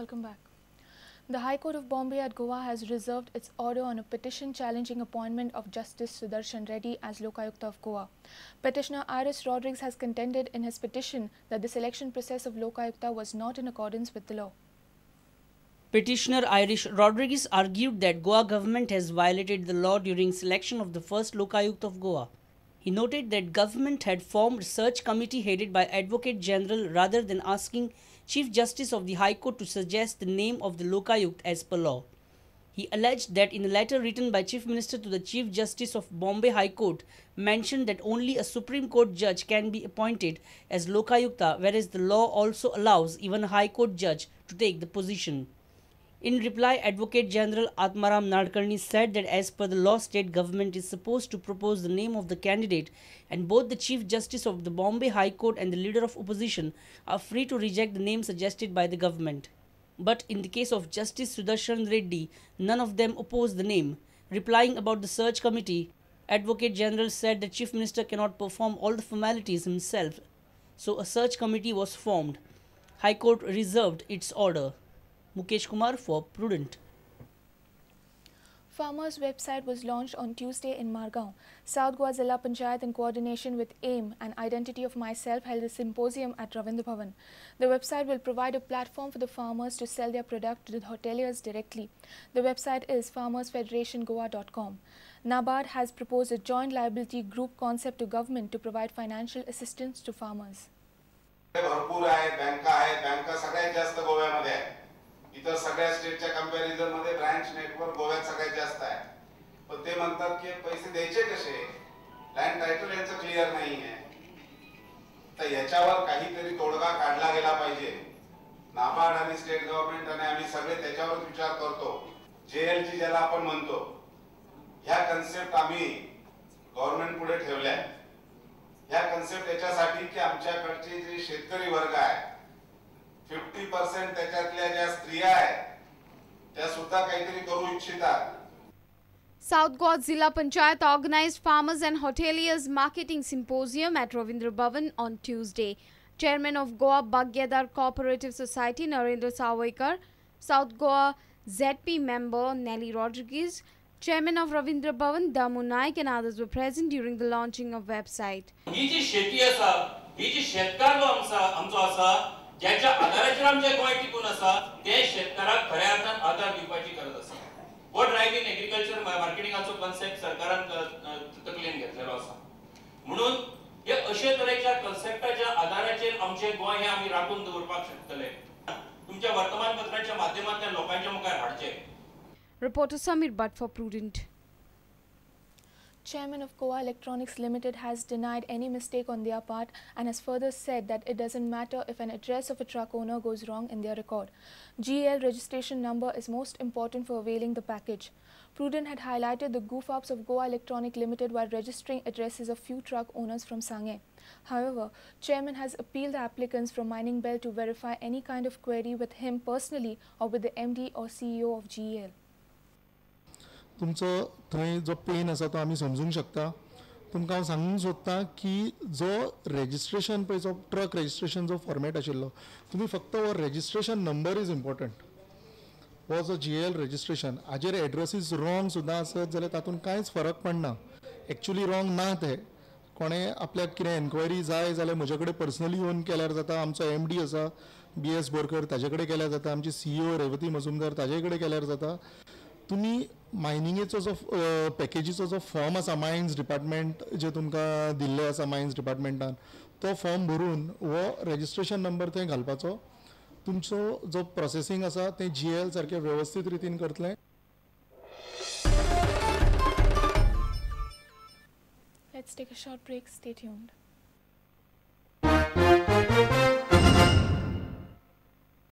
Welcome back. The High Court of Bombay at Goa has reserved its order on a petition challenging appointment of Justice Sudershan Reddy as Lokayukta of Goa. Petitioner Iris Rodrigues has contended in his petition that the selection process of Lokayukta was not in accordance with the law. Petitioner Irish Rodrigues argued that Goa government has violated the law during selection of the first Lokayukta of Goa. He noted that government had formed search committee headed by Advocate General rather than asking Chief Justice of the High Court to suggest the name of the Lokayukta as per law. He alleged that in a letter written by Chief Minister to the Chief Justice of Bombay High Court mentioned that only a Supreme Court judge can be appointed as Lokayukta, whereas the law also allows even a High Court judge to take the position. In reply, Advocate General Atmaram Nadkarni said that as per the law, state government is supposed to propose the name of the candidate, and both the Chief Justice of the Bombay High Court and the Leader of Opposition are free to reject the name suggested by the government. But in the case of Justice Sudershan Reddy, none of them opposed the name. Replying about the search committee, Advocate General said the Chief Minister cannot perform all the formalities himself, so a search committee was formed. High Court reserved its order. Mukesh Kumar for Prudent. Farmers' website was launched on Tuesday in Margao. South Goa Zilla Panchayat, in coordination with AIM and Identity of Myself, held a symposium at Ravindra Bhavan. The website will provide a platform for the farmers to sell their product to the hoteliers directly. The website is farmersfederationgoa.com. NABARD has proposed a joint liability group concept to government to provide financial assistance to farmers. भरपूर आहे, बँका आहेत, बँका सगळ्यात जास्त गोव्यामध्ये आहे. इतर सगळ्या स्टेटच्या कंपॅरिझन मध्ये ब्रांच नेटवर्क गोव्यात सगळ्यात जास्त आहे. पण ते म्हणतात की पैसे द्यायचे कसे, लँड टायटल यांचं क्लिअर नाही आहे. तर याच्यावर काहीतरी तोडगा काढला गेला पाहिजे. नाबार्ड आणि स्टेट गव्हर्नमेंट आणि आम्ही सगळे त्याच्यावरच विचार करतो. जेएलजी ज्याला आपण म्हणतो, ह्या कन्सेप्ट आम्ही गव्हर्नमेंट पुढे ठेवल्या. ह्या कन्सेप्ट याच्यासाठी की आमच्याकडचे जे शेतकरी वर्ग आहे 50% त्याच्यातल्या ज्या स्त्रिया आहेत त्या सुद्धा काहीतरी करू इच्छितात. South Goa Zilla Panchayat organized Farmers and Hoteliers Marketing Symposium at Ravindra Bhavan on Tuesday. Chairman of Goa Bagyadar Cooperative Society Narendra Sawaikar, South Goa ZP member Nelly Rodriguez, Chairman of Ravindra Bhavan Damu Naik and others were present during the launching of website. ही जी शेती आसा, ही जी शेतकार जो आमचो आसा, ज्याच्या आधाराचेर आमचें गोंय टिकून आसा, ते शेतकाराक खऱ्या अर्थान आधार दिवपाची गरज आसा. हो ड्रायव्ह इन एग्रीकल्चर मार्केटिंगाचो कन्सेप्ट सरकारान तकलेन घेतलेलो आसा. म्हणून हे अशे तरेच्या कन्सेप्टाच्या आधाराचेर आमचें गोंय हें आमी राखून दवरपाक शकतले. तुमच्या वर्तमानपत्राच्या माध्यमांतल्यान लोकांच्या मुखार हाडचें. Reporter Samir Bhatt for Prudent. Chairman of Goa Electronics Limited has denied any mistake on their part and has further said that it doesn't matter if an address of a truck owner goes wrong in their record. GEL registration number is most important for availing the package. Prudent had highlighted the goof-ups of Goa Electronic Limited while registering addresses of few truck owners from Sange. However, Chairman has appealed the applicants from Mining Bell to verify any kind of query with him personally or with the MD or CEO of GEL. तुमचो थंय जो pen आसा तो आमी समजूंक शकता. तुमकां हांव सांगूंक सोदता की जो रेजिस्ट्रेशन पळय, जो ट्रक रेजिस्ट्रेशन जो फॉर्मेट आशिल्लो, तुमी फक्त हो रेजिस्ट्रेशन नंबर is important. हो जो जीएल रेजिस्ट्रेशन हाजेर एड्रेस is wrong सुद्दां आसत जाल्यार तातूंत कांयच फरक पडना. एक्चुली रॉंग ना ते. कोणें आपल्याक कितें एन्क्वायरी जाय जाल्यार म्हजे कडेन पर्सनली येवन केल्यार जाता. आमचो एमडी आसा बी एस बोरकर, ताजे कडेन केल्यार जाता. आमची सीईओ रेवती मजुमदार, ताजे कडेन केल्यार जाता. तुमी मायनिंगेचो जो पॅकेजीचो जो फॉर्म आसा, मायन्स डिपार्टमेंट जे तुमकां दिल्ले आसा मायन्स डिपार्टमेंटान, तो फॉर्म भरून हो रेजिस्ट्रेशन नंबर थंय घालपाचो. तुमचो जो प्रोसेसींग आसा तें जीएल सारकें वेवस्थीत रितीन करतलें. Let's take a short break. Stay tuned.